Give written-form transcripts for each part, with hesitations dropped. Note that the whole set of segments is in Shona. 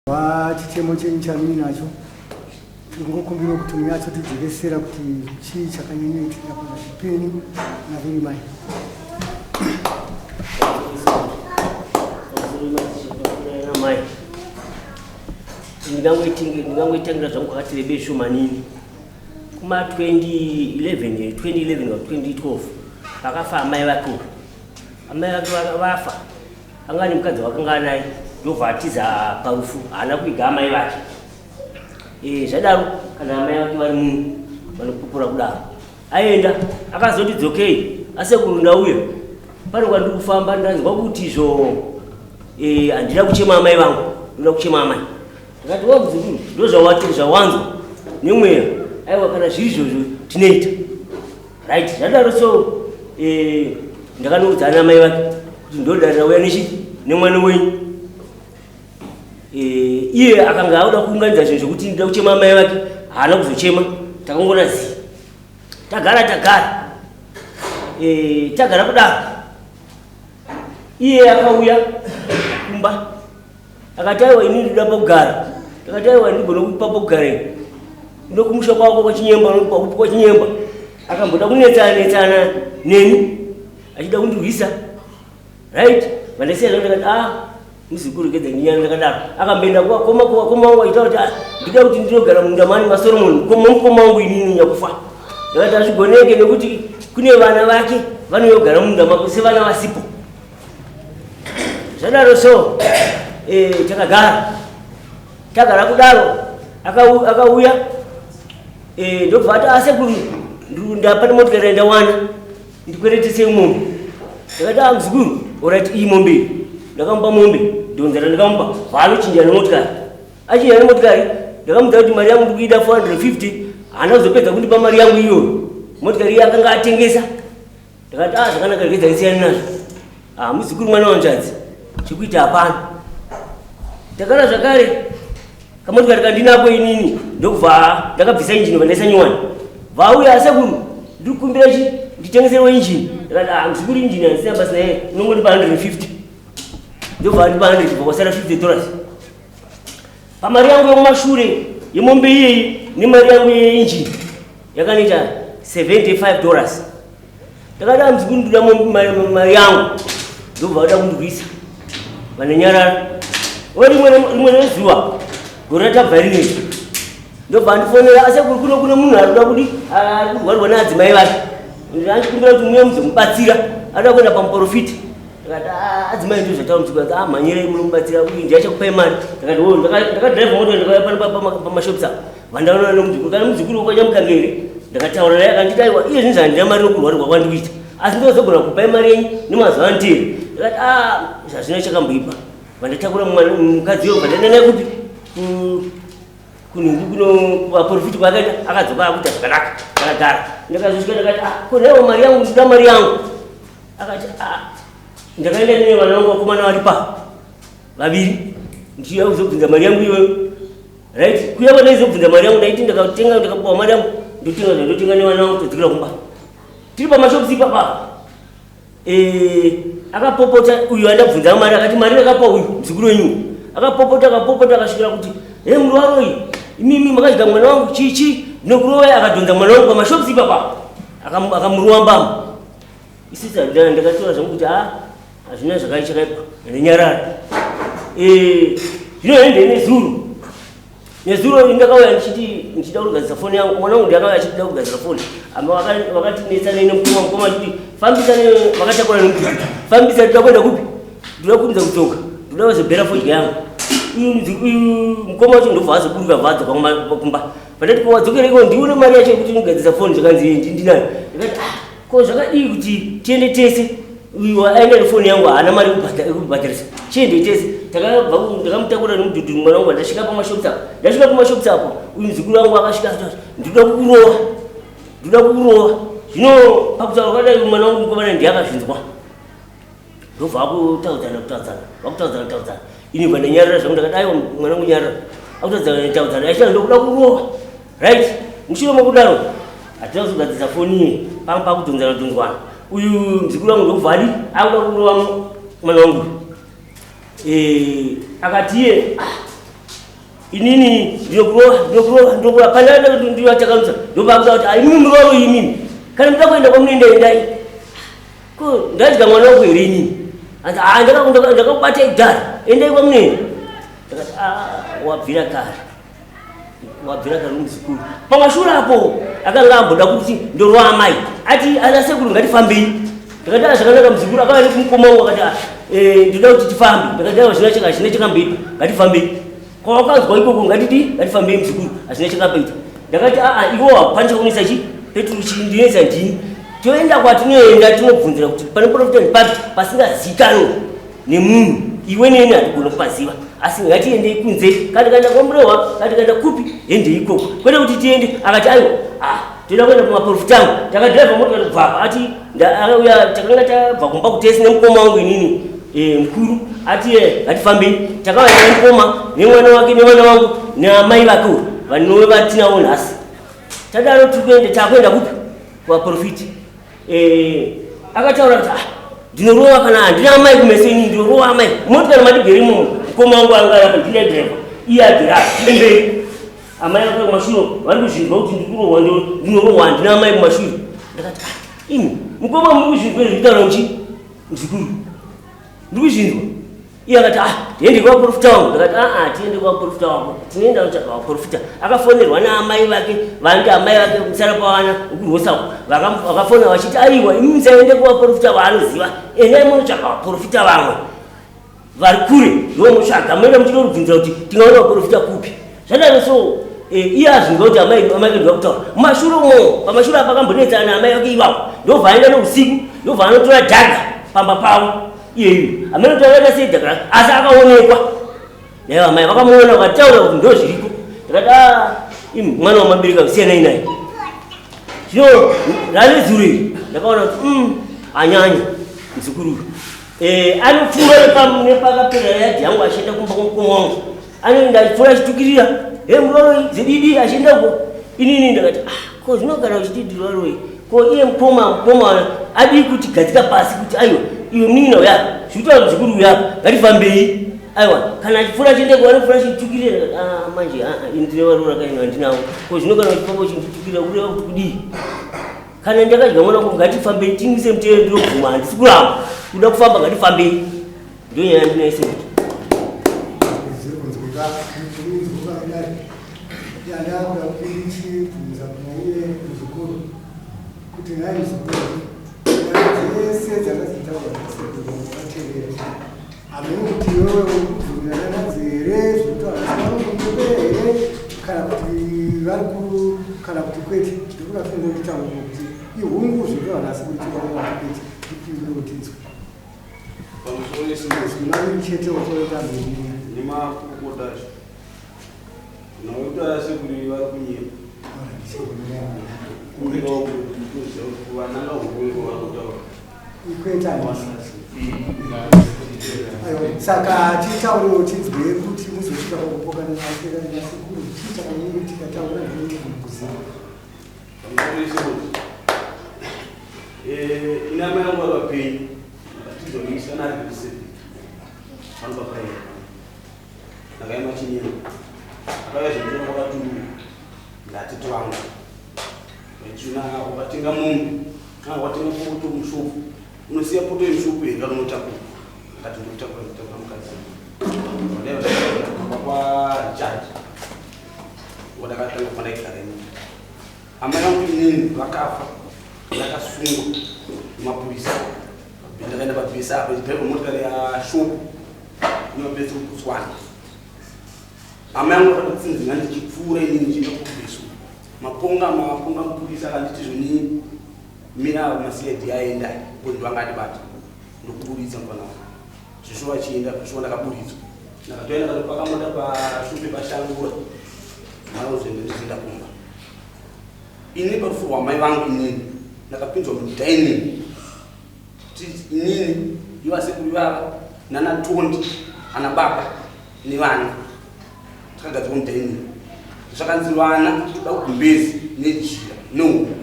Chichemo chenyu chamuinacho tingokumbira kuti munyatsotijekesera kuti chii chakanyanyoitika pakati penyu naVirimai. Ndingangoitangira zvangu kwakati rebei shomanini. Kuma 2011 2011 or 2012 pakafa amai vake, amai vake vafa, anga ane mukadzi wakanga anaye, ndobva atiza parufu, haana kuiga amai vake. Zvadaro kana amai vake vari muno vanopupura kudaro, aenda akazoti dzokei, asekuru ndauya pano kwandiri kufamba, ndanzwa kuti izvo handina kuchema amai vangu, ndoda kuchema amai. Ndakati, wa muzukuru, ndo zvawanzwa nemweya? Aiwa, kana zviri izvozvo tinoita. Right, zvadaro so ndakanoudza ana mai vake kuti ndodarira uya nechi nemwana wenyu. Iye akanga auda kuunganidza zvinhu zvekuti ndida kuchema amai vake, haana kuzochema. Takangona zii, tagara tagara, tagara kudaro, iye akauya kumba akati, aiwa, ini ndinoda pokugara. Ndakati, aiwa, ndigona kupa pokugara ini ndokumusha kwako kwaChinyemba, kwakupi kwaChinyemba. Akamboda kunetsana netsana neni achida kundirwisa. Right, vandasiya zvavo. Ndakati, ah, muzukuru, gedza ndinyana. Ndakadaro. Akamboenda kuvakoma, kuvakoma vangu, achitaura kuti, ah, ndida kuti ndinogara munda mani maSoromoni, mukoma wangu inini nyakufa. Ndakati hazvigoneke nekuti kune vana vake vanogara munda mako sevana vasipo. Zvadaro so takagara tagara kudaro, akauya, ndobva ati, asekuru, ndapane motikari yandawana, ndikweretesei mombe. Ndakati, a muzukuru, alright, iyi mombe iyi. Ndakamupa mombe, dhonzera ndakamupa, vaanochinjana nemotikari. Achinjana nemotikari, ndakamudza kuti mari yangu ndikuida 450. Haana kuzopedza kundipa mari yangu iyoyo, motikari iye akanga atengesa. Ndakati, a zvakanaka, regedza ndisiyane nazvo. Ah, muzukuru mwana wanzvadzi, chekuita hapana. Takara zvakare kamotikari kandinako inini, ndokubva ndakabvisa injini, vandaisa nyuwani. Vauya, asekuru, ndiri kukumbira chi nditengeserwe injini. Ndakati, ah, muzukuru, injini handisina basa naye, unongondipa 150. Ndobva andipa 100, bva kwasara $50 pamari yangu yemumashure yemombe iyeyi nemari yangu yeinjini yakanoita $75. Ndakati, ah, muzukuru, ndoda mari yangu. Ndobva vada kundirwisa, vanonyarara. O rimwe rezuva gore ratabva rinei, ndobva andifonera, asekuru, kuno kune munhu ari kuda kudi, ari kurwarwa neadzimai vake, andikumbira kuti muye muzomubatsira, ada kuenda pamuprofita. Ndakati, "Ah, adzimai, ndizvo zvataura muzukuru." Ah, mhanyirei munomubatsira, uyu ndiye achakupai mari. Ndakati, o ndakadhiraivha mota, ndakauya pano pamashops apa, vandaona nomuzukuru. Kana muzukuru wekwanyamukange here? Ndakataura naye, akanditi, aiwa, iye zvinhu handina mari nokurwarirwa kwandikuita, asi ndozogona kupai mari yenyu nemazuva anotevera. Ndakati, a zvazvina chakamboipa. Vandatakura mukadzi uyo, vandaenda naye kupi, kunhingi, kuno kuvaprofiti kwaakaita. Akadzoka akuita zvakanaka. Ndakagara, ndakazosvika, ndakati, ah, ko naiwo mari yangu, ndoda mari yangu. Akati, ah, ndakaenda nine vana vangu vakomana vari pa vaviri, ndichiuya kuzobvunza mari yangu iyoyo. Right, kuya kwandaizobvunza mari yangu, ndaiti ndakatenga, ndakapuwa mari yangu, ndotenga zvandotenga nevana vangu, todzokera kumba. Tiri pamashops ipapa, akapopota uyu andabvunza mari, akati mari ndakapa uyu muzukuru wenyu. Akapopota, akapopota, akasvikira kuti, he, muri varoi imimi, makadya mwana wangu, chichi ndinokurovai. Akadhonza mwana wangu pamashops ipapa, akamuruwa mbama. Isisi ndakatora zvangu kuti, a hazvina zvakaichakaipa, ndinyarara. Zvino hende nezuro nezuro ndakauya ndichiti ndichida kugadzisa foni yangu. Mwana wangu ndiakauya achida kugadzira foni. Ama vakatinetsa nemukoma, mukoma achiti fambisa, vakatakura nemuti, fambisa, ndoda kuenda kupi, ndoda kurumidza kudzoka, ndoda kuzobhera fodya yangu. Uyu mukoma wacho ndobva azoburuka, bva adzoka kumba. Pandati, ko wadzokereiko? Ndione mari yacho yekuti ndinogadzisa foni. Zvakanzi ndinayo. Ndikati, ah, ko zvakadii kuti tiende tese? Uyu aenda nefoni yangu haana mari yekubhadharisa, chiende tese. Takabva, ndakamutakura nemudhudhuru mwana wangu. Ndasvika pamashops apo, ndasvika pamashops apo, uyu muzukuru wangu akasvika akati, ndinoda kukurova, ndinoda kukurova. Zvino pakutaura kwadai, mwana wangu mukomana ndiye akazvinzwa, ndobva akutaudzana kutaudzana, vakutaudzana kutaudzana. Ini bva ndanyarara zvangu. Ndakati, aiwa, mwana wangu, nyarara. Akutaudzana taudzana, achita ndokuda kurova. Right, mushure mekudaro hatina kuzogadzisa foni iye. Panga pakudhonzana dhonzwana, uyu muzukuru wangu ndokubva adi akuda kurova mwana wangu. Akati iye, ah, Inini ndinokurova, ndinokurova, ndinokurova. Pandada ndinotakanutsa ndopakuda kuti ah, imimi muroro imimi, kana muda kuenda kwamunoenda endai. Ko ndadya mwana wangu here inini? Anzi ah, ndakakubata kudhara, endai kwamunoenda. Ndakati ah, wabvira kare, wabvira kare muzukuru. Pamashure apo akanga amboda kuti ndorova amai, ati ana sekuru ngatifambei. Ndakati ah, zvakanaka muzukuru. Akauya nekumukoma wangu akati ah, eh, ndinoda kuti tifambe. Ndakati ah, hazvina chakamboipa, ngatifambei. Kwawakanzwa ikoko ngatidi ngatifambei muzukuru, hazvina chakamboita. Ndakati aa, ah, iwo hapana chakunetsa chi peturu chindinetsa ndini. Toenda kwatinoenda tinobvunzira kuti pane profita papi pasingazikanwe nemunhu, iwe neni hatigona kupaziva, asi ngatiendei kunze. Kana tikaenda kwaMurehwa, kana tikaenda kupi, hendei ikoko, kwete kuti tiende. Akati aiwa, ah, toda kuenda kumaprofita angu. Takadhiraivha motikari kubva apa, ati akauya, takanga tabva kumba kutesi nemukoma wangu inini mukuru, ati ngatifambei. Takauya nemukoma nemwana wake nevana vangu neamai vake vanove vatinavo nhasi. Tadaro tiri kuenda, takuenda kupi? Kuvaprofiti. Akataura kuti ah, ndinorova kana handina amai kumeso ini, ndinorova amai. Motikari matigere imomo, mukoma wangu anga ari apa, ndine dhiraivha, iye agere apa mberi, amai vake kumashure vari kuzvinzwa kuti ndikurohwa, ndinorohwa, handina amai kumashure. Ndakati ah, imi mukoma muri kuzvinzwa zvekutaura muchi muzukuru, ndiri kuzvinzwa. Iye akati ah, tiende kuvaprofita wangu. Ndakati aa, ah, tiende kuvaprofita wako, tinoenda kutsvaga vaprofita. Akafonerwa naamai vake, vanti amai vake musara pavana ukurwosako, vakafona vachiti aiwa, imi musaende kuvaprofita vaanoziva, endai munotsvaga vaprofita vamwe vari kure, ndomutsvaga moenda muchinorubvunzira kuti tingaona vaprofita kupi. Zvadaro so iye azvinzwa kuti amai amai vake ndovakutaura mumashure umo. Pamashure apa akambonetsana naamai vake ivavo, ndobva aenda nousiku, ndobva anotora dhaga pamba pavo iyeyo. Amai kuti akaita sei dhaga rake, asi akaonekwa naivo amai vakamuona vakataura kuti ndo zviriko. Ndakati ah, imi mwana wamabereka siyanai naye. Zvino rave zuro iri ndakaona kuti anyanya muzukuru uyu. Anopfuura nepakapera yadhi yangu achienda kumba kwamukoma wangu, anoenda achipfuura achitukirira, he muroroi zididi, achienda uko. Inini ndakati ah, ko zvino kana uchiti ndiroroi, ko iye mukoma adii kuti gadzika pasi kuti aiwa, iwe munin'ina uya zvikutaura muzukuru uya, ngatifambei. Aiwa, kana achipfuura achienda uko anopfuura achitukirira. Ndakati ah, manje ah, ah, ini ndine varora kaino handinawo. Ko zvino kana uchifamba uchinditukirira kureva kuti kudii? Kana ndakadya mwana wangu, ngatifambei tinwise mutero, ndinobvuma, handisi kuramba kuda kufamba, ngatifambei. Ndio nyaya ndinoise kuti Zviri kunzwika, kunzwika kudai. Yandakuda kuchibvunza kuna iye muzukuru kuti nhai muzukuru, nyaya dzese dzakazitaurwa nasekuru wakatevera, hameno kuti iwewe uri kubvumirana nadzo here, zvinotaura vanongondobera here, kana kuti vari ku kana kuti kwete. Ndikuda kungonditaurira kuti ihungu zvinotaura nasekuru chokwadi kana kwete, ndipindure kutinzwe. Pamusoro yesimbi maviri chete otoita mheni. Nemakurukota acho nakuti asekuru vari kunyepa, kumbirawo kuti vananga hurungu vari kutaura. Ikwete handisi. Aiwa, saka titaurewo tinzwe kuti muzosvika pakupokana nasekuru, chii chakanyanya taura ndinokuziva. Pamusoro yesimbi, ine amai vangu vari vapenyu, ndakatizonisa nari pano paprairi, ndakaema chinyema, akauya zvemutemo wakatunduka ndatete vangu vachina. Ukatenga mombe kana ukatenga poto mushopu, unosiya poto yemushopu here kana unotakura? Ndakati ndikutakura, nditakura mukadzi ndaiva kwaRichard wadakatanga kwandaigara imomo. Amai vangu inini vakafa ndakasungwa nemapurisa. Ndakaenda pabhesi apa ndidhiraivha motikari yashopu inobhesi kuBotswana. Amai angu akatotsinzina ndichipfuura inini ndichienda kubhesu, maponga maponga mupurisa akanditi zvoni mira, maCID aenda because ndovanga andibata ndokuburitsa mufana wangu zvishuva achienda zvishuva. Ndakaburitswa, ndakatoenda ndakatopaka mota pashupe pashangura mwana uzoenda ndichienda kumba. Ini parufu rwamai vangu inini ndakapinzwa mudining, inini ivasekuru vava nana tondi ana baba nevana, takagadzirwa mudining. Zvakanzi vana toda kugumbezi nejira nehuku.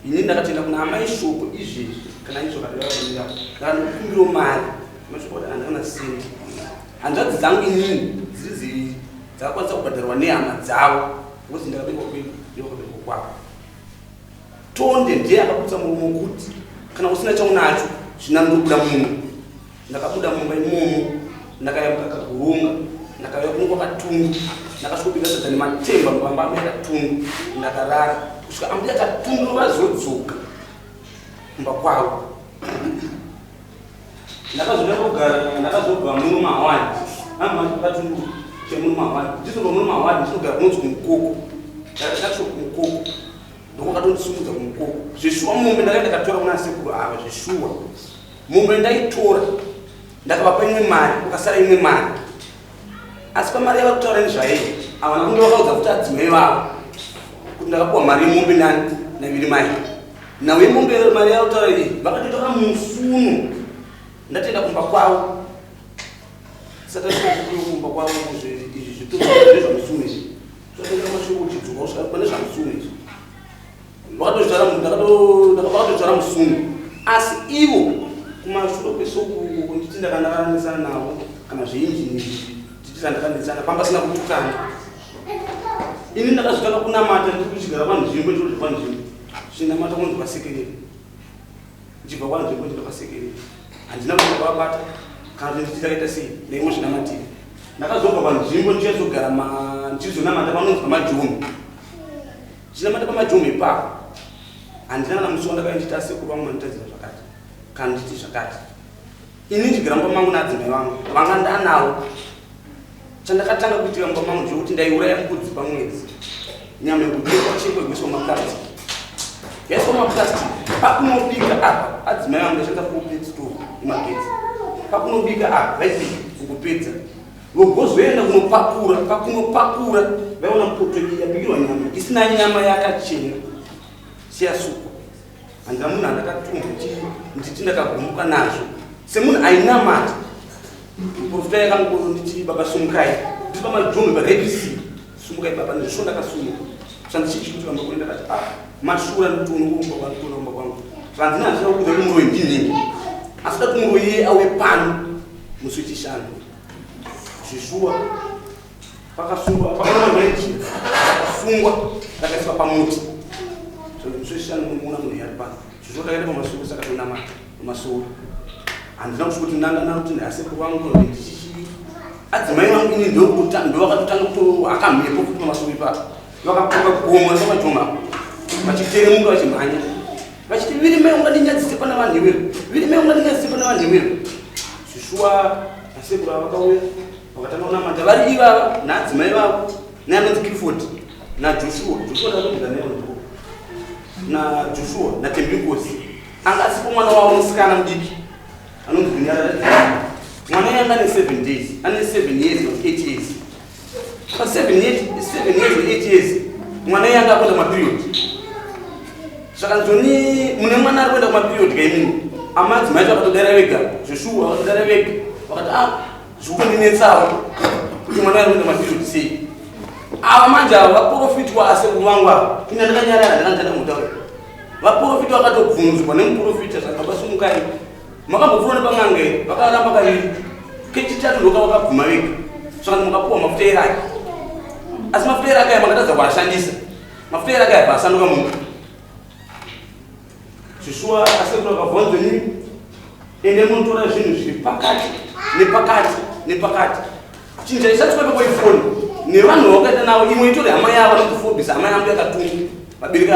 Ini ndakatenda kuna amai Shoko izvezvi kana izvo kadavamira ndakanokumbirawo mari. Amai Shoko handakana sendi. Hanzvadzi dzangu inini dziri dziri Dzakakwanisa kubhadharwa nehama dzavo because ndakaberekwa kwedu ndevakaberekwa kwavo. Tonde ndiye akabudisa muromo kuti kana usina chaunacho zvinandobuda muno. Ndakabuda mumba imomo ndakayambuka kagoronga ndakauya kuno kwakatungu ndakasvikobika sadza nematemba mubamba ambuya katungu ndakarara kusvika ambuya katungu vazodzoka kumba kwavo. Ndakazoda kugara ndakazobva muno mahwani katungu chemuno mahwani ndizobva muno mahwani ndinogara kunonzi kumukoko ndakasvika kumukoko ndokwakatondisumudza kumukoko zveshuwa mombe ndakaenda ndakatora kuna sekuru ava zveshuwa Mombe ndaitora ndakavapa imwe mari kukasara imwe mari asi pamari yavari kutaura nezvayo havana kunge vakaudza kuti adzimai vavo kuti ndakapuwa mari yemombe nani naviri mai nhau yemombe mari yavari kutaura iyi vakatotora musuno ndatenda kumba kwavo saka kumba kwavo izvi zvitozvezvamusuno izvi zvatenda mashoko uchidzoka usvika pane zvamusuno izvi Vakatodzvara musungo asi ivo kumashure kwesoko uko nditi ndakandakanetsana navo kana zveinjini izvi titi tandakanetsana pamba sina kutukana ini ndakazvitanga kunamata ndiri kuchigara kwanzvimbo ndiri kwanzvimbo chinamata kunzi kwasekerera ndichibva kwanzvimbo ndiri kwasekerera handina kuenda kwavabata kana kuti nditi ndakaita sei ndaingozvinamatira ndakazobva kwanzvimbo ndichazogara ndichizonamata panonzi pamajoni Ndinamata pamajombe ipapo handina kana musi wandakauya ndichiti asekuru vangu manditadzira zvakati kana ndichiti zvakati ini ndichigara mumba mangu naadzimai vangu vanga ndanawo chandakatanga kuitika mumba mangu ndechekuti ndaiuraya mbudzi pamwedzi nyama yekudyekwa chekwa iguiswa maplastic yaiswa maplastic pakunobika apa adzimai vangu ndaishandisa full plate stove yemagetsi pakunobika apa vaibika kukupedza Vogozoenda kunopakura, pakunopakura vaiona poto iyi yabikirwa nyama isina nyama yakachena seyasukwa. Handina munhu andakatumwa nditi ndakagumbuka nazvo semunhu ainamata. Muprofita yakangoro nditi baba sumukai ndiri pamajombe paredc sumukai baba ndizvo ndakasumuka shandichii chikuti vamba kuri ndakati ah mashura nditoona kurumba kwangu kuona kumba kwangu zvandina hazvina kuudza kuti muroyi ndinini asi dati muroyi iye auye pano musi wechishanu Zvishuwa pakasungwa pakaona nejira pakasungwa rakaiswa pamuti zvishuwa munomuona munhu yari pano zvishuwa takaenda pamasuwo saka tonamata pamasuwo handina kusvika kuti ndanga nakuti ndasekuru vangu ndichichi adzimai vangu ini ndovakatotanga kutohaka mhepo kuti pamasuwo ipapo vakakoka gomo repamajoma vachiteremuka vachimhanya vachiti viri mai ungandinyadzise pana vanhu iwewe viri mai ungandinyadzise pana vanhu iwewe zvishuwa asekuru ava vakauya vakatanga kunamata vari ivava naadzimai vavo neanonzi clifford najoshua joshua ndakatomuga naye unopo najoshua natembinkosi anga asipo mwana wavo musikana mudiki anonzi runyarara mwana iye anga ane 7 days ane 7 years or 8 years pa 7 years 7 years or 8 years mwana iye anga akuenda kumaperiod saka nzoni mune mwana ari kuenda kumaperiod kaimini amadzimai acho akatodara vega zveshuwa vakatodara vega vakati ah zvikundinetsawo kuti mwana ari kuenda kumaperiod sei ava manje ava vaprofitwa asekuru vangu ava ini ndakanyarara ndakanditanda mutaura vaprofitwa vakatobvunzwa nemuprofita saka baba sumukai Makambopfuura nepan'anga here? Vakaramba kaviri. Kechitatu ndoka vakabvuma vega. Saka mukapuwa mafuta eraki. Asi mafuta eraki aya makatadza kuashandisa. Mafuta eraki aya bvasanduka munhu. Zvishuwa asekuru akabvunza nini? Ende munotora zvinhu zviri pakati nepakati nepakati. Chinhu chaisati kwaipa ifoni nevanhu vakaita navo imwe itori hama yavo vanotofobisa hama yangu yakatumwa vabereki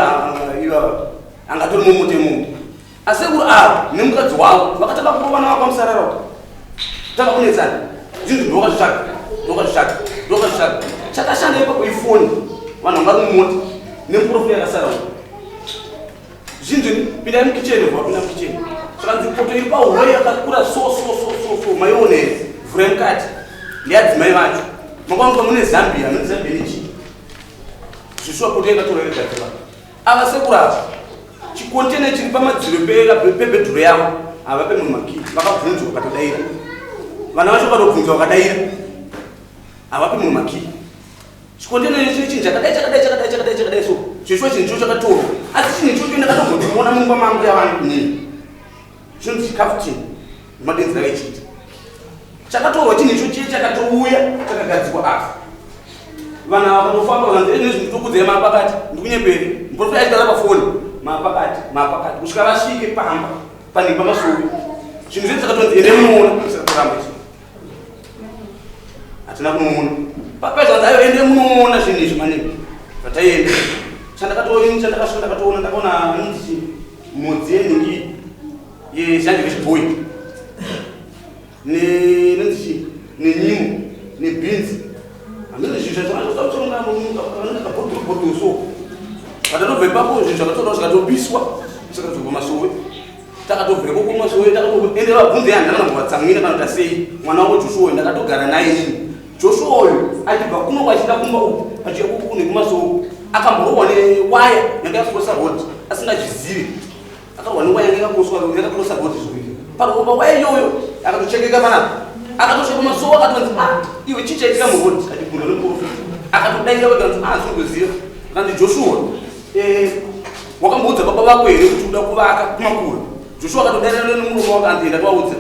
ivava angatori mumuti imomo Asekuru ava nemukadzi wavo vakatanga kurovana vava pamusarara uko. Tanga kunetsana. Zvinhu ndokazvitsvaga. Ndokazvitsvaga. Ndokazvitsvaga. Chakashanda ipapo ifoni. Vanhu vanga vari mumota nemuprofita yakasara uko. Zvinhu pindai mukicheni vapinda mukicheni. Zvakanzi poto iri pahuro yakakura so so so so so maiona here? Vhurai mukati. Ndeyadzimai vacho. Makaonekwa mune Zambia, mune Zambia nechii? Zvishuwa poto yakatorwa yogadzirwa. Ava sekuru ava chikontena chiri pamadziro pebhedhuru yavo havape munhu makii vakabvunzwa vakatodaira vana vacho vakatobvunzwa vakadaira havape munhu makii chikontena chine chinhu chakadai chakadai chakadai chakadai chakadai so zveshuwa chinhu icho chakatorwa asi chinhu ichocho ndakatombochiona mumba mangu yavanhu inini chinonzi chikafu chinhu madenzi rakachiita chakatorwa chinhu icho chiye chakatouya chakagadzikwa apa. Vanhu ava vakatofamba vakanzi ene zvinhu tokudzai mapakati ndikunyeperi. Muprofita achitaura pafoni mapakati mapakati kusvika vasvike pamba pane pamasowe. Zvinhu zvedu zvakatonzi ende munoona tisakatoramba isu. Hatina kunoona. Papedza vanzi ayo ende munoona zvinhu izvi maningi. Vataienda. Chandakatoona chandakasvika ndakatoona ndakaona inonzi mhodzi yenhingi yezhanje vechibhoyi. Nenonzi chii? Nenyimo nebhinzi. Hameno zvinhu zvacho so. Patatobva ipapo zvinhu zvakatoda zvikatopiswa zvikatobva masowe. Takatobva ikoko masowe takatobva ende vabvunze handina kana kuvatsamwira kana kuita sei. Mwana wangu Joshua uyu ndakatogara naye inini. Joshua uyu achibva kuno kwachienda kumba uku achiuya kuku nekumasowe akamborohwa newaya yanga yakrosa road asingazvizivi. Akarohwa newaya yanga yakrosa yakakrosa road zvekuita. Parohwa waya iyoyo akatochekeka panapa. Akatosvika pamasowe akatonzi ah iwe chii chaitika muroad achibvunzwa nemuprofita. Akatodaira wega anzi ah handisi kuziva. Akanzi Joshua eh wakamboudza baba vako here kuti uda kuvaka kumakura? Joshua akatodaira nemurume wake anzi enda tovaudza.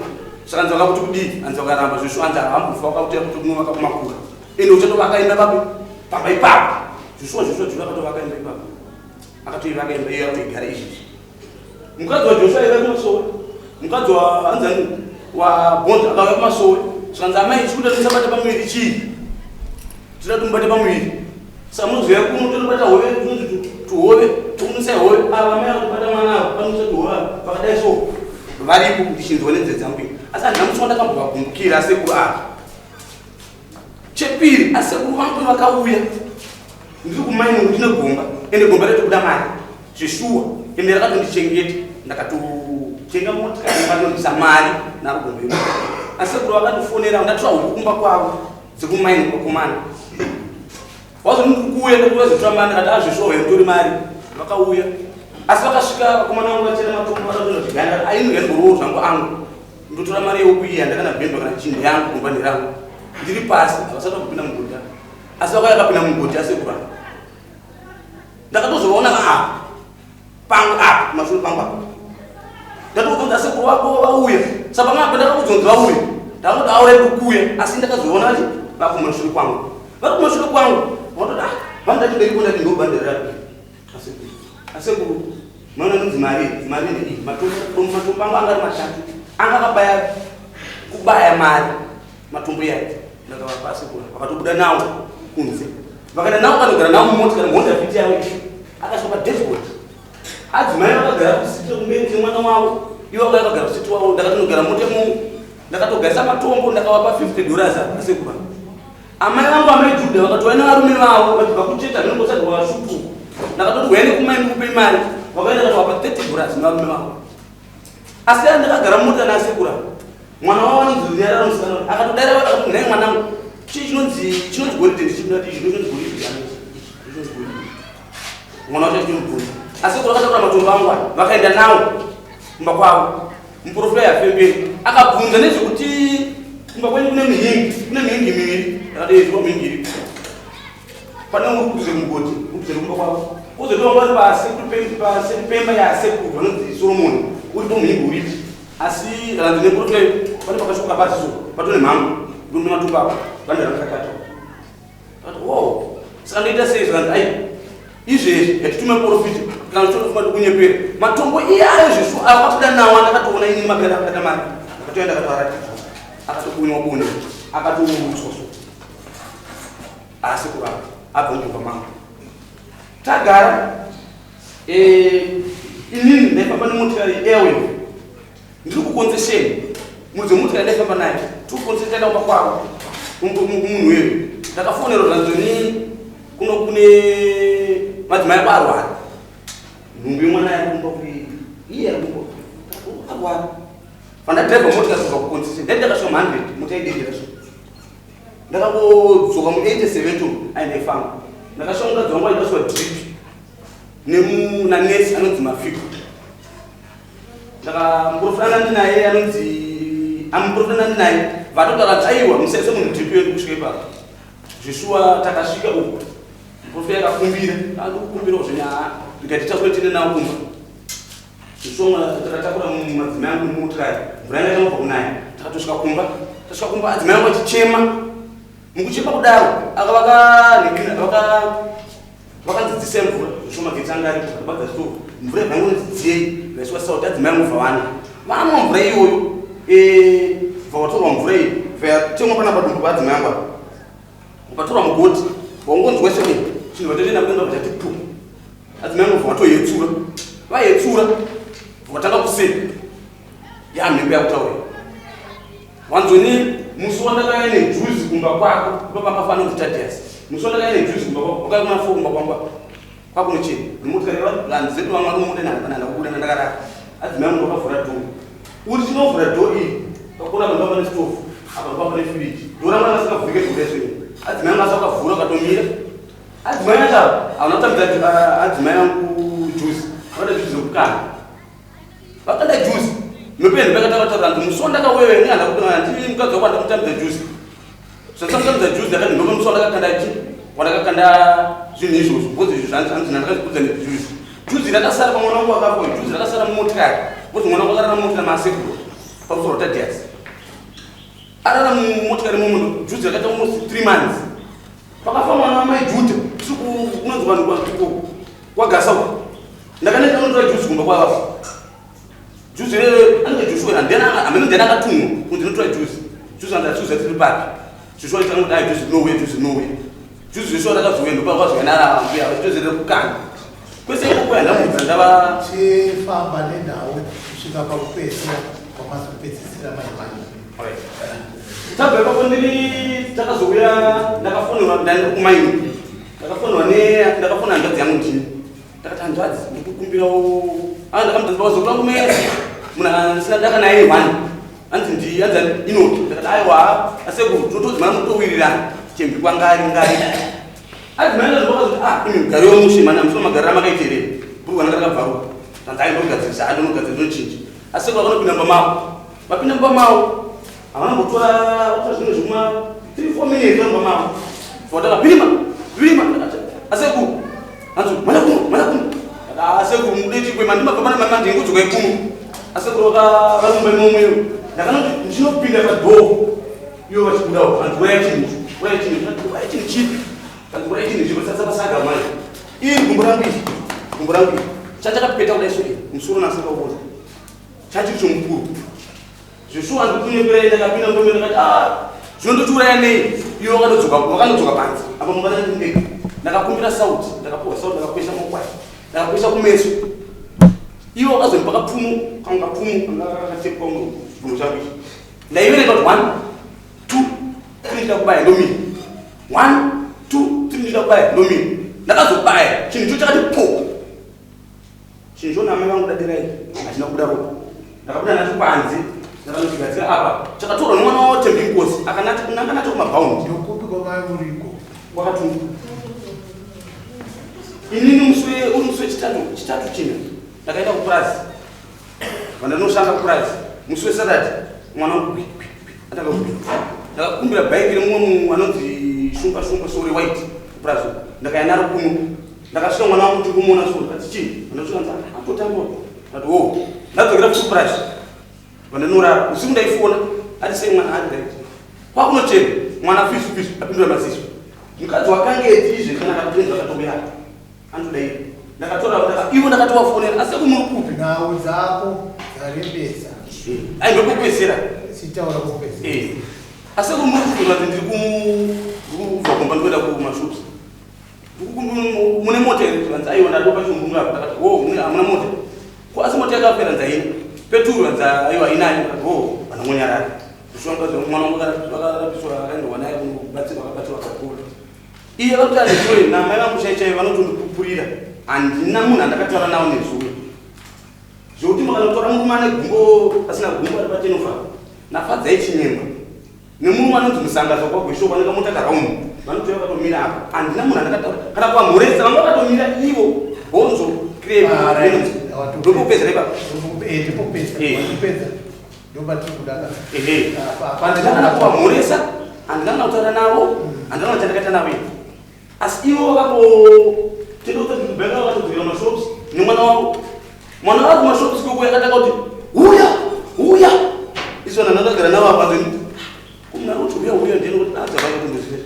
Saka anzi vakakuti kudii? Anzi vakaramba Joshua anzi haambofa wakakuti kuti unovaka kumakura. Ende uchatovaka imba papi? Pamba ipapo. Joshua Joshua Joshua akatovaka imba ipapo. Akatoivaka imba iyo akutoigara izvizvi. Mukadzi waJoshua aiva kumasowe. Mukadzi wa anzi ani? Wa Bond akauya kumasowe. Zvikanzi amai chikuda tisabata pamuviri chii? Tinoda tumubate pamuviri. Saka munozoya kuno tonobata hove tunonzi tuhove tokunisai hove. Ava amai vakatobata mwana ava vanoisa tuhove ava vakadai so varipo ndichinzwa nenzeve dzangu ini. Asi handina musi wandakambovagumbukira asekuru ava. Chepiri asekuru vangu vakauya ndiri kumaini ndine gomba ende gomba raitobuda mari zveshuwa ende rakatondichengeta ndakatotenga motikari vanondisa mari naro gomba iro. Asekuru vakandifonera ndatora huku kumba kwavo dzekumaini kwakomana wazonikuuya ndikuvazotora mari ndakati azveshuwa uya mutori mari vakauya asi vakasvika vakomana vangu vachera matombo vakatoona kuti ganda aini ngandiborowo zvangu angu ndotora mari yehuku iya ndakana bhemba kana chinhu yangu kumba nerangu ndiri pasi havasati vakupinda mugodhi asi vakauya vakapinda mugodhi asekuru ava ndakatozovaona apa pangu apa kumashure pangu apa ndatokunzi asekuru vako vauya saka pamwe apa ndakakuzonzi vauya ndakangoti aure ndikuuya asi ndakazoona vati vakumashure kwangu vari kumashure kwangu vatoda ah, vanhu ndati ndiri ndati ndobhandira rapi asekuru asekuru maona anonzi mari mari ndedii matombo matombo angu anga ari matatu anga akabaya kubaya mari matombo iyayo ndakavapa asekuru vakatobuda nawo kunze vakaenda nawo kanogara nawo mumotikari muhonda fiti yavo akasvika padashboard adzimai vakagara kusiti kumberi nemwana wavo ivo vakauya vakagara kusiti wavo ndakatonogara mota imomo ndakatogarisa matombo ndakavapa 50 dollars apa asekuru amai vangu amai juda vakatouya nevarume vavo vachibva kucheta zvinongosati vavashutu ndakatoti huyai nekumai ndikupei mari vakaenda katovapa 30 dollars nevarume vavo asi a ndakagara mota nasekura mwana wavo anonzi runyararo musikana akatodaira akati nhai mwanangu chii chinonzi chinonzi goridhe ndichindati ichi ndochinonzi goridhe chinonzi goridhe mwana wacho achitomubvunza asi kura akatakura matombo angu aya vakaenda nawo kumba kwavo muprofita yafemberi akabvunza nezvekuti kumba kwenyu kune mihingi kune mihingi miviri akati ezwa mihingi iri pane uri kudze mugoti uri kudze kumba kwavo kwozotiwa vari paseri pemba yasekuru vanonzi solomoni uripo muhingi uripi asi kana ndine muprofita pane pakashoka pasi so patone mhango ndone matombo ako vanhu rakakata Akati, oh, saka ndoita sei zvikanzi ai izvezvi yatitume porofita kana uchitofunga ndikunyepera matombo iyayo zvishu akabuda nawo andakatoona ini mapera akata mari ndakatoenda ndakatoaratidzwa akatobunywa bune akatourutswa so asi kurapa abva mugomba mangu tagara eh, inini ndaifamba nemotikari airwave Ndiri kukonzesheni muridzi wemotikari ndaifamba naye tiri kukonzesheni taenda kumba kwavo munhu wedu ndakafonerwa zvanzi ni kuno kune madzimai ako arwara nhumbu yemwana yakumba kuti iye arikumba arwara pandadhiraivha motikari kubva kukonzesheni ndai ndakasvika mu 100 mota idendera so ndakangodzoka mu 87 to aindaifamba ndakasvika mukadzi wangu aidaswa drip nanesi anonzi mafiko Saka muprofita ndinaye anonzi amuprofita ndinaye vatotaura kuti aiwa musaise munhu drip yedu kusvika ipapo. Zveshuwa takasvika uku muprofita akakumbira andikukumbirawo zvenyu haa ndikati takure tiende nawo kumba. Zveshuwa takatakura madzimai angu nemotikari mvura yanga ichangobva kunaya takatosvika kumba tasvika kumba adzimai angu achichema. Mukuchema kudaro aka vaka vakanzi mvura zvishoma magetsi anga aripo vakabadza stove mvura ibva yangonzi dziyei vaiswa sauti adzimai angu vavana vamwa mvura iyoyo bva vatorwa mvura iyi vayatemwa pana padumbu paadzimai angu apa ukatorwa mugoti waungonzwa seke chinhu vatoenda kuenda vachati pu adzimai angu bva vatoyetsura vayetsura vatanga kuseka yamhepo yakutaura Wanzoni musi wandakauya nejuzi kumba kwako ndopamba fano kuti Tadias. Musi wandakauya nejuzi kumba kwako wakauya kuna fo kumba kwangu kwakunochena. Nemotikari vanhu zedu vamwe vanomuda nana ndakubuda ndakarara. Adzimai angu vakavhura dhoo. Uri chinovhura dhoo iri pakona pamba pane stove apa pamba pane fridge. Dhoo rangu ranga risingavhurike zvekuda zvenyu. Adzimai angu asakavhura akatomira. Adzimai acho havana kutambidza adzimai angu juzi. Vada juzi rekukanda. Vakanda juzi. Mupeni vakatanga kutaura hanzi musi wandakauya ini handina kupinda handii mukadzi wako handina kutambidza juzi. Zvandisakutambidza juzi ndakati ndova musi wandakakanda chi wandakakanda zvinhu izvozvo because izvo zvanzi hanzi ndakazvikudza nejuzi. Juzi rakasara pamwana wangu wakafa juzi rakasara mumotikari because mwana wangu akarara mumotikari maasekuru pamusoro Tadias. Arara mumotikari mumu juzi rakaita almost 3 months. Pakafa mwana wamai Juda tiri kunonzi vanhu kwagasa uko ndakanoita unotora juzi kumba kwavafa juzi rere anenge Joshua handena amene ndena akatumwa kunzi notora juzi juzi anzi atiuza tiri papi Joshua ita anoti ayi juzi no way juzi no way juzi Joshua rakazouya ndopa kwazouya mbuya vachitozi rere kukanda kwese ikoko yandamudza ndava chifamba nenhau kusvika pakupedzisira kwamazopedzisira mai manje Tabva ipapo ndiri takazouya ndakafonerwa ndaenda kumaini ndakafonerwa ne ndakafona hanzvadzi yangu ndini ndakati hanzvadzi ndikukumbirawo ah ndakamubvunza wazokura kumera munhu andisina daka naye one anzi ndi anzi inoti ndakati aiwa asekuru totodzi mwana mutowirirana chembi kwangari ngari anzi mwana ndozvakazoti ah imi mugari wemushe mwana musina magariro amakaita here bhurugwa ranga rakabvaruka anzi ai ndogadzirisa andonogadzira ndochinja asekuru akanopinda mumba mavo Vapinda mumba mavo havana kumbotora kutora zvinhu zvekuma 3 4 minutes vari mumba mavo. Vataka virima virima asekuru hanzi mwana kuno mwana kuno asekuru mude chikwe mandi mabva pana mama ndingodzoka ikuno asekuru vaka vari mumba imomo iyo ndakanoti ndinopinda padhoo iyo vachibudawo hanzi uraya chinhu uraya chinhu uraya chinhu chipi hanzi uraya chinhu chipi sasa pasaga manje iri gumbo rangu iri gumbo rangu iri chatakapeta kudai so musoro nasakauona Chachiri chomukuru. Zveshuwa ndikunyepera ndakapinda ndombe ndakati ah zvino ndochiuraya nei iwe wakandodzoka wakandodzoka panze apa mumba ndanga ndiri ndega ndakakumbira sauti ndakapuwa sauti ndakakwesha maoko aya ndakakwesha kumeso iwe wakazondipa kapfumo kamwe kapfumo kanga kakatepwa muchigunwe changu ichi ndaiverenga kuti one two three ndida kubaya ndomira one two three ndida kubaya ndomira ndakazobaya chinhu cho chakati po Chinhu chona amai vangu dadirai hachina kubuda ropa. Ndakabuda nacho panze ndakanochigadzira apa chakatorwa nemwana wavo Thembinkosi akananga nacho kumabhaundi. Ndokupi kwamai muriko? Kwakatumba. Inini musi uri musi wechitatu chitatu china ndakaenda kupurazi vandanoshanda kupurazi musi wesaturday mwana wangu kwi kwi kwi atanga kwi ndakakumbira bhaiki remumwe anonzi shumba shumba sore white kupurazi ndakaya naro kuno Ndakasvika mwana wangu ndikumuona so ndikati chii? Ndakasvika ndati atotamba. Ndati oh, ndadzokera kusurprise. Vandanorara usiku ndaifona ati sei mwana ari right. Kwakunochema mwana fisu fisu apindura maziso. Mukadzi wakange izve kana akatoenza akatouya. Anodai. Ndakatora ivo ndakatovafonera asi kumuri kupi? Nhau dzako dzarembesa. Ai ndokupedzera. Sitaura kupedzera. Eh. Asi kumuri kupi ndiri kubva kumba ndikuenda kumashops. Mune mota here? Zvikanzi aiwa ndadopa chiumbungu apa. Ndakati oh mune hamuna mota. Ko asi mota yakapera nzi haina. Peturu hanzi aiwa inayo. Ndakati oh vanongonyarara. Zvishonga zve mwana wangu akarapiswa akaendwa naye kubatsirwa akabatsirwa akapora. Iye vanoti anezuro namai vangu chai chai vanotondipupurira. Handina munhu andakataura nawo nezuro. Zvekuti makanotora murume ane gumbo asina gumbo ari pachenofa. Nafadzai Chinyemba. Nemurume anonzi Musanga zvakwagwesho vanenge mota karaundi vanotouya vakatomira apa handina munhu andakataura kana kuvamhoresa vanga vakatomira ivo bhonzo ndopopedzera ipapo handina kana kuvamhoresa handina kana kutaura navo handina kana chandakaita navo ini asi ivo vakatotendeuka vakatodzokera mashops nemwana wavo mwana wavo kumashops koko yakatanga kuti huya huya isu vanhu ndakagara navo apa then kumuna kuti huya huya ndiyani kuti adza vakatomboziva.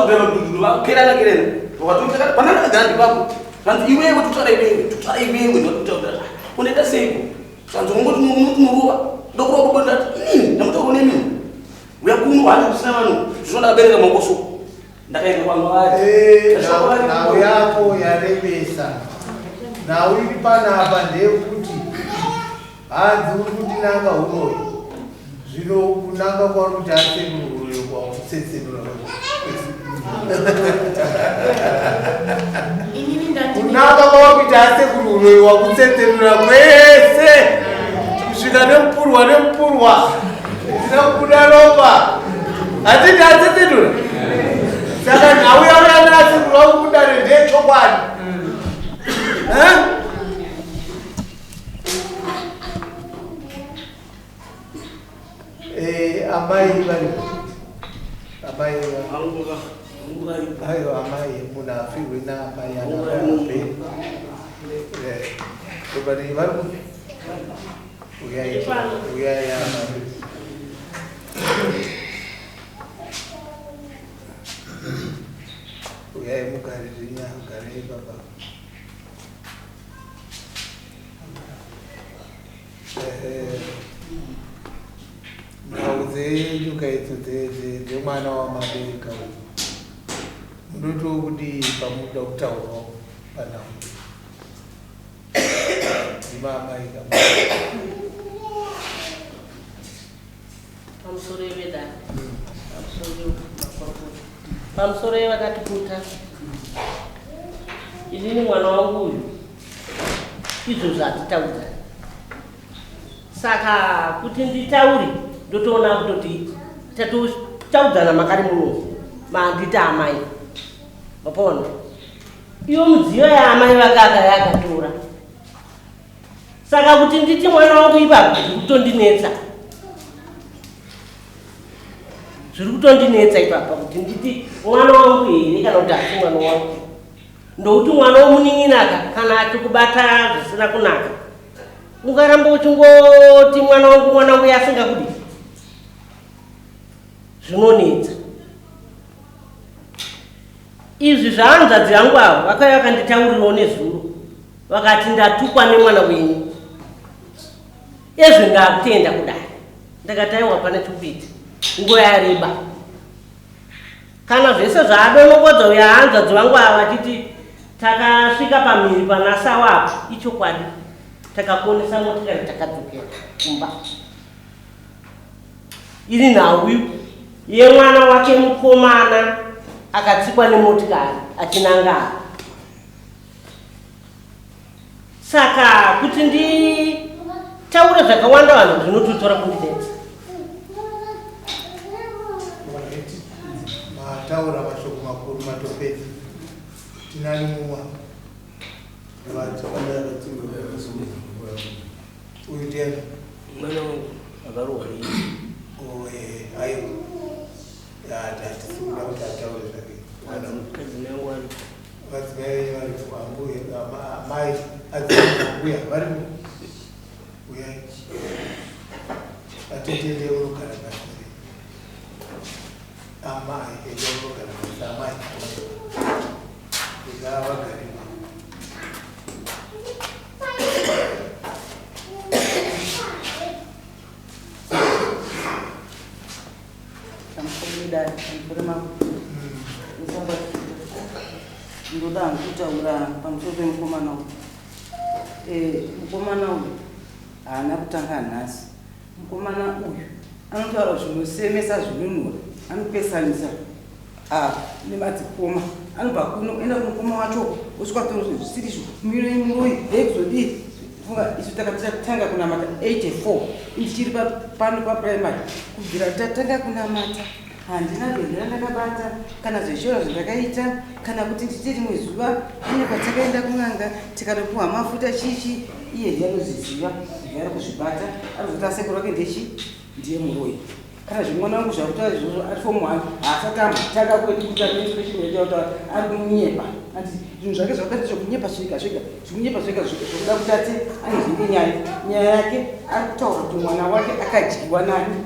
Vakudhaiva dududu vakerana kerana. Vakatoti pana ndakagara ndipapo. Zvanzi iwewe tutaura iwewe, tutaura iwewe ndakutaura. Unoita seiko? Zvanzi ungoti unorova. Ndokurova baba ndati inini ndamutaura nemini. Uya kuno handi kusina vanhu. Zvino ndakabereka maoko so. Ndakaenda kwangu vari. Eh, nhau yako yarebesa. Nhau iri panapa ndeyekuti hanzi uri kundinanga huroyi. Zvino kunanga kwauri kuti asekuru huroyi kwakutsetsenura kunanga kwawakuita asekuru huroyi wakutsetsenura kwese kusvika nemupurwa nemupurwa ndina kubuda ropa hatiti atsetsenura saka nhau yauya nasekuru vakukudare ndeyechokwadi Eh, amai vari amai ayo amai munhu afirwe naamai anabe vari vari kupi uyai uyai amai uyai mugare zvinya garei baba Nhau dzenyuka idzo dzemwana wamabereka uyu munotiwo kudii pamunoda kutaurawo panhau ndimamai ka pamusoro yevedare pamusoro makorokota pamusoro yevakatikuta inini mwana wangu uyu izvozvo hatitaudzani saka kuti nditaure ndotoona kutoti tatotaudzana makari muno manditi amai mapona iyo mudziyo yaamai vakaka yakatora saka kuti nditi mwana wangu ipapo zviri kutondinetsa zviri kutondinetsa ipapa kuti nditi mwana wangu here kana kuti hasi mwana wangu ndokuti mwana womunin'inaka kana achikubata zvisina kunaka ungaramba uchingoti mwana wangu mwana wangu yasingakudi zvinonetsa izvi zvahanzvadzi yangu avo vakauya vakanditaurirawo nezuro vakati ndatukwa nemwana wenyu ezvi ndakutenda kudai ndakati aiwa pane chekuita nguva yareba kana zvese zvaadonongodza uya hanzvadzi vangu ava vachiti takasvika pamhiri pana sawa apo ichokwadi takakonesa motikari takadzokera kumba iri nhau yemwana wake mukomana akatsikwa nemotikari achinanga apa saka kuti nditaure zvakawanda vanhu zvinototora kundinetsa mataura mashoko makuru matopedza tinani mumwe uyu ndiani mwana wangu akarohwa nei oh, eh, aiwa hatisi kuda kuti ataure zvake madzimai angu aripo Vadzimai venyu varipo ambuya amai adzimai ambuya varipo uyai atete ende unogara pasi amai ende unogara pasi amai ega vagare Ndoda hangu kutaura pamusoro pemukomana uyu. Eh, mukomana uyu haana kutanga nhasi. Mukomana uyu anotaura zvinosemesa zvinonhuwa, anopesanisa ah, nemadzikoma anobva kuno enda kumukoma wacho osvika kutaura zvinhu zvisiri izvo miro muroyi hekuzodii funga isu takatanga kunamata 84 ndichiri pano paprimary kubvira tatanga kunamata handina dhongi randakabata kana zveshora zvandakaita kana kuti ndite rimwe zuva ine kwatakaenda kun'anga tikanopuhwa mafuta chichi iye ndiye anozviziva ndiye ari kuzvibata arikuzoti asekuru wake ndechi ndiye muroyi kana zvemwana wangu zvakutaura izvozvo ari fomu one haasati ambotanga kuendi kuita inspection yaitautaura ari kunyepa andi zvinhu zvake zvakaita zvekunyepa zvega zvega zvekunyepa zvega zvekuda kuti ati anzwike nyaya nyaya yake ari kutaura kuti mwana wake akadyiwa nani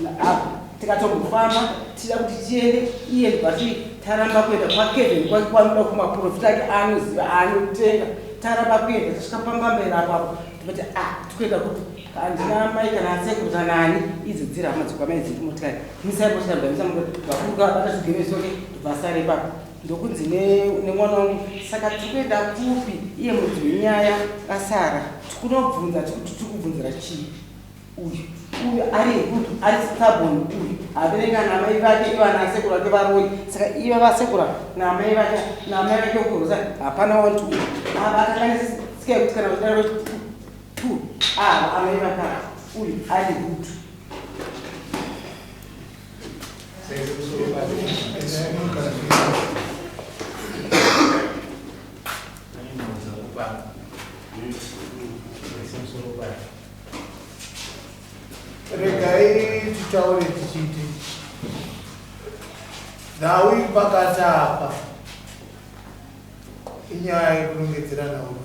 naapa. Tikatombofamba tichida kuti tiende iye ndibva ti taramba kuenda kwaKevin kwake kwanoda kumaprofita ake aanoziva aanotenga. Taramba kuenda tasvika pambambera apo apo tobati ah tikuenda kupi? Handina mai kana asekuru kana ani idzo dziri hama dzekwamai dziri motikari. Misai motikari bva misa motikari vaburuka vabata zvigemeso ke ndobva asara ipapo. Ndokunzi nemwana wangu saka tiri kuenda kupi iye muridzi wenyaya asara tikunobvunza tikuti tiri kubvunzira chii uyu uyu ari rude ari stubborn uyu abereka namai vake iva nasekuru vake varoyi saka iva vasekura namai vake namai vake kurosa hapana wantu uyu ava akakanisa tsika yekuti kana uchidaro tu ava amai vake uyu ari rude. Regai titaure tichiti nhau iri pakati apa inyaya yekunongedzera nhau.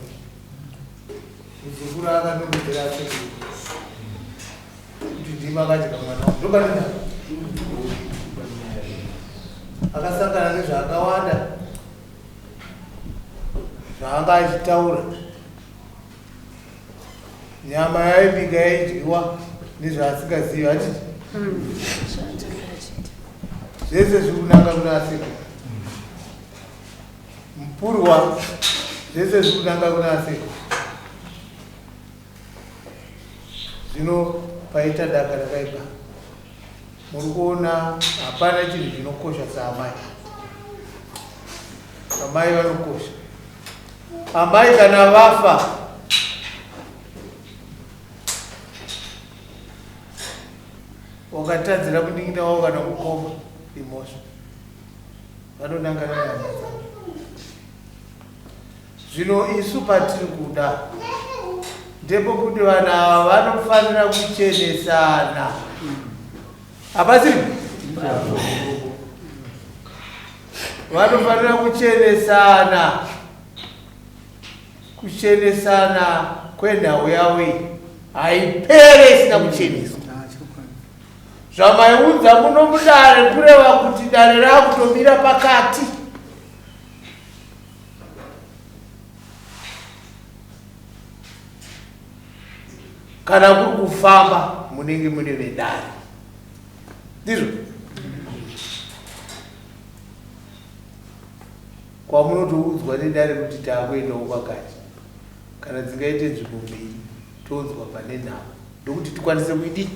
Muzukuru akanongedzera asekuru kuti ndima akadya mwana wangu. Ndopane nhau. Akasangana nezvaakawanda zvaanga achitaura. Nyama yaibika yaidyiwa nezvaasingazivi hatiti zvese zviri kunanga kuna asekuru. Mupurwa zvese zviri kunanga kuna asekuru. Zvino paita daka rakaipa. Muri kuona hapana chinhu chinokosha saamai. Amai vanokosha. Amai kana vafa wakatadzira munin'ina wavo kana mukoma imhosva. Vanonangana nehama dzavo. Zvino isu patiri kuda ndepokuti vanhu ava vanofanira kuchenesana. Hapasiri? Vanofanira kuchenesana. Kuchenesana kwenhau yavo iyi haipere isina kucheneswa. Zvamaiunza muno mudare kureva kuti dare rakutomira pakati. Kana kuri kufamba munenge mune vedare. Ndizvo? Kwamunotoudzwa nedare kuti takuendawo kwakati. Kana dzingaite nzvimbo mbiri toudzwa pane nhau. Ndokuti tikwanise kuidii?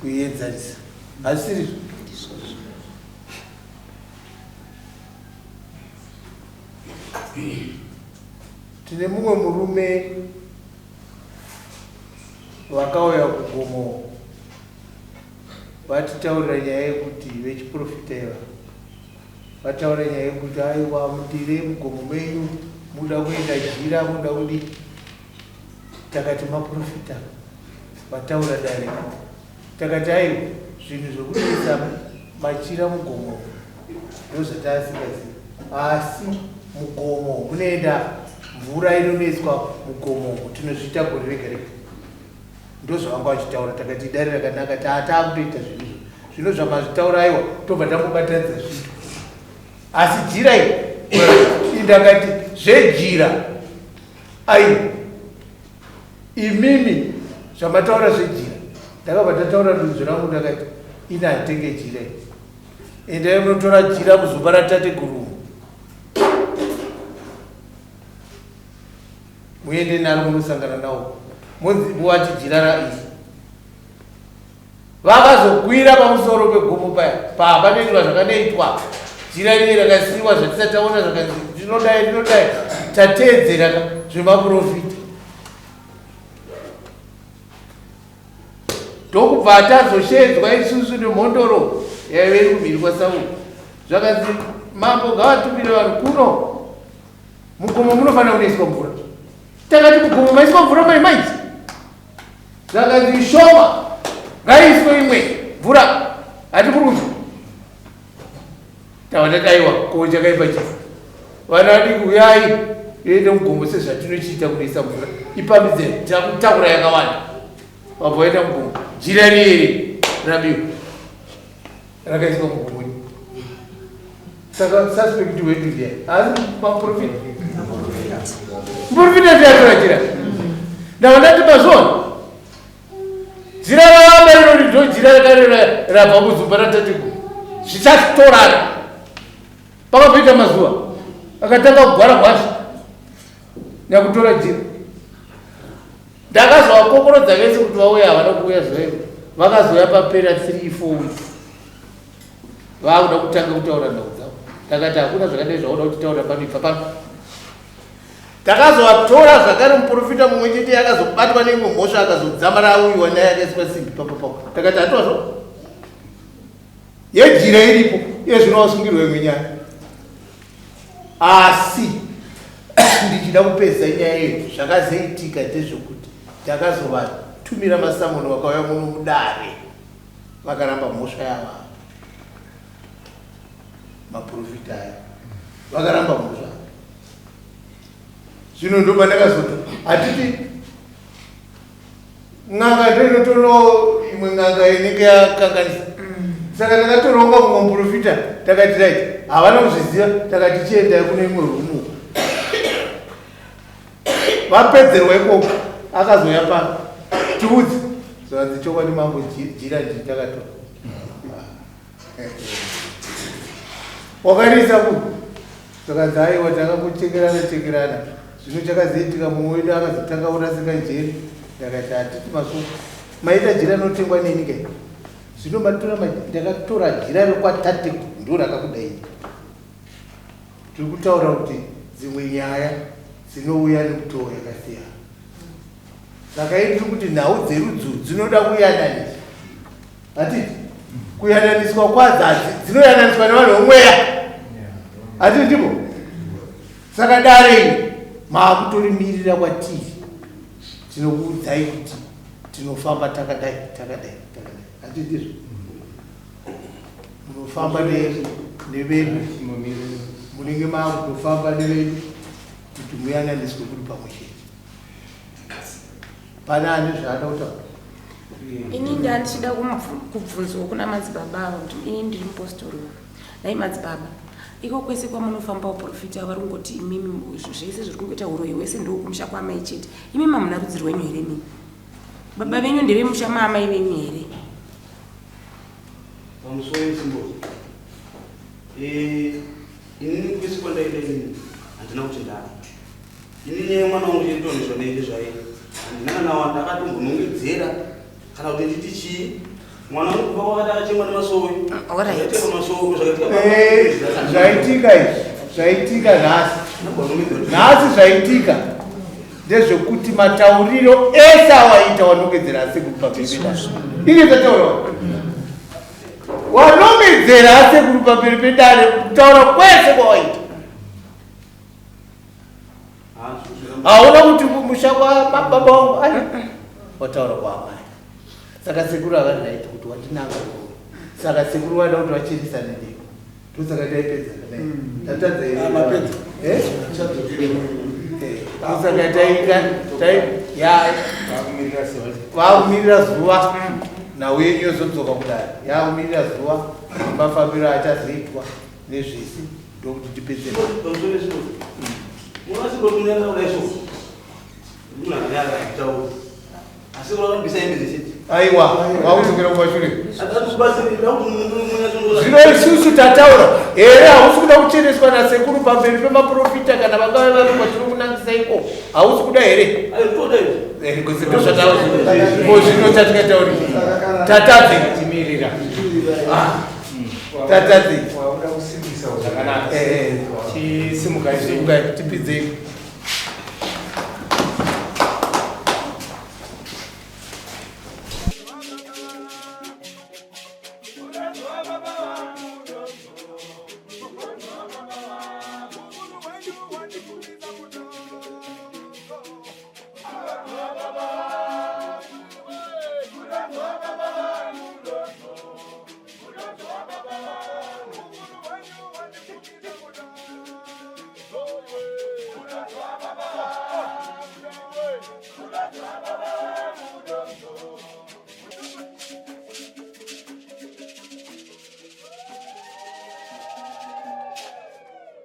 Kuienzanisa. Hazvisirizvo? Tine mumwe murume vakauya kugomo vatitaurira nyaya yekuti vechiprofita iva vataura nyaya yekuti aiwa mudire mugomo menyu muda kuenda jira muda kudii. Takati maprofita vataura dare takati aiwa zvinhu zvekutoisa machira mugomo ndozvataasingazivi asi mugomo munoenda mvura inonoiswa mugomo tinozviita gore rega rega ndozvavanga vachitaura takati idare rakanaka taakutoita zvinhu izvo zvino zvamazvitaura aiwa tobva tambobatanidza zvinhu asi jira iri indakati zvejira Aiwa imimi zvamataura zvejira ndakabva ndataura dunzvi rangu ndakati ini handitenge jira iri endai munotora jira muzumba ratateguru muende naro munosangana nawo monzi muwati jira rairi Vakazokwira pamusoro pegomo paya panoitwa zvakanoitwa jira riye rakasiiwa zvatisati taona zvakanzi ndinodai ndinodai tateedzera zvemaprofita ndokubva tazoshedzwa isusu nemhondoro yaive iri kumhiri kwaSauro zvakanzi mambo ngavatumire vanhu kuno mugomo munofanira kunoiswa mvura takati mugomo maiswa mvura mai maisi Zvakanzi ishoma ngaiiswe imwe mvura hatikurunzwa tava tataiwa ko chakaipa chii vana vadiki uyai toende mugomo sezvatinochiita kunoisa mvura ipambidzei takutakura yakawanda vabva vaenda mugomo jira riye rabiwa. Rakaiswa mugomoni. Saka suspect wedu ndiye asi maprofita. Muprofita ndiye atora jira. Ndava ndati mazvona. Jira ravamba rinori ndo jira rakarera rabva muzumba ratateguru. Zvichatorana. Pakapita mazuva akatanga kugwara gwasha nyakutora jira. Ndakazovakokorodza vese kuti vauye havana kuuya zuva iro. Vakazouya papera 3 4 weeks. Vakuda kutanga kutaura nhau dzavo. Ndakati hakuna zvakadai zvauda kutitaura pano ibva pano. Takazovatora zvakare muprofita mumwe chete akazobatwa neimwe mhosva akazodzamara auyiwa naye akaiswa simbi papapapo. Takati hatwazvo. Yejira iripo iye zvino wasungirwa imwe nyaya. Asi ndichida kupedza nyaya iyo zvakazoitika ndezvekuti takazovatumira masamoni vakauya muno mudare vakaramba mhosva yava maprofita aya vakaramba mhosva zvino ndopandakazoti hatiti n'anga ndoinotono imwe n'anga inenge yakanganisa saka takatoronga mumwe muprofita takati right havana kuzviziva takati chiendai kune imwe rumu vapedzerwa ikoko akazouya pano tiudze zvanzi chokwadi mambo jira ndii takatora Wakarisa ku zvakanzi aiwa takangochekerana chekerana zvino chakazoitika mumwe wedu akazotanga kurasika njere ndakati hatiti masuku maita jira rinotengwa neni kai zvino matora ndakatora jira rekwatate ndo rakakudai tiri kutaura kuti dzimwe nyaya dzinouya nemutoo yakasiyana saka ii tiri kuti nhau dzerudzi dzinoda kuyananiswa Hatiti kuyananiswa kwadzo hadzi dzinoyananiswa nevanhu vomweya. Hatiti ndipo? Saka dare iri maakutorimirira kwatiri. Tinokuudzai kuti tinofamba takadai takadai takadai. Hatiti ndizvo? Munofamba nevedu munenge maakutofamba nevedu kuti muyananiswe kuri pamwe chete. Pane ane zvaada kutaura? Ini ndandichida kubvunzwa kuna madzibaba ava kuti ini ndiri mupostori uyu. Nhai madzibaba, iko kwese kwamunofamba uprofita vari kungoti imimi zvese zviri kungoita uroyi hwese ndokumusha kwaamai chete. Imimi hamuna rudzi rwenyu here imimi? Baba venyu ndevemusha maamai venyu here? Pamusoro wesimbozi. Eh, inini kwese kwandaenda inini handina kuti ndava. Ini nyaya yemwana wangu chiri zvandaiite zvaye handina kana wandakatombonongedzera kana kuti nditi chii mwana wangu kubva kwakati akachengwa nemasowe masowe eh, zvaitika izvi zvaitika nhasi nhasi zvaitika ndezvekuti matauriro ese awaita wanongedzera asekuru pamberi pedare ini tataura wanongedzera asekuru pamberi pedare kutaura kwese kwawaita hauna kuti musha kwababa wangu ai wataura kwaamai saka sekuru havanaiti kuti watinanga saka sekuru vada kuti vachirisane newe ndosaka taipedza kanai hmm. tatadza here eh? eh, ndosaka taita vakumirira zuva nhau yenyu yozodzoka kudai yakumirira zuva mafambiro achazoitwa nezvese ndokuti tipedze aiwa wakudzokera kumashure zvino isusu tataura here hausi kuda kucheneswa nasekuru pamberi pemaprofita kana vangave vari kwatiri kunangisa iko hausi kuda here ndozvatazvino zvino chatingatauri tatadze timirira ah. Tatadzi. Wakuda kusimbisa zvakanaka. Eh, eh. Chisimukai zvenyu. Tipinzei.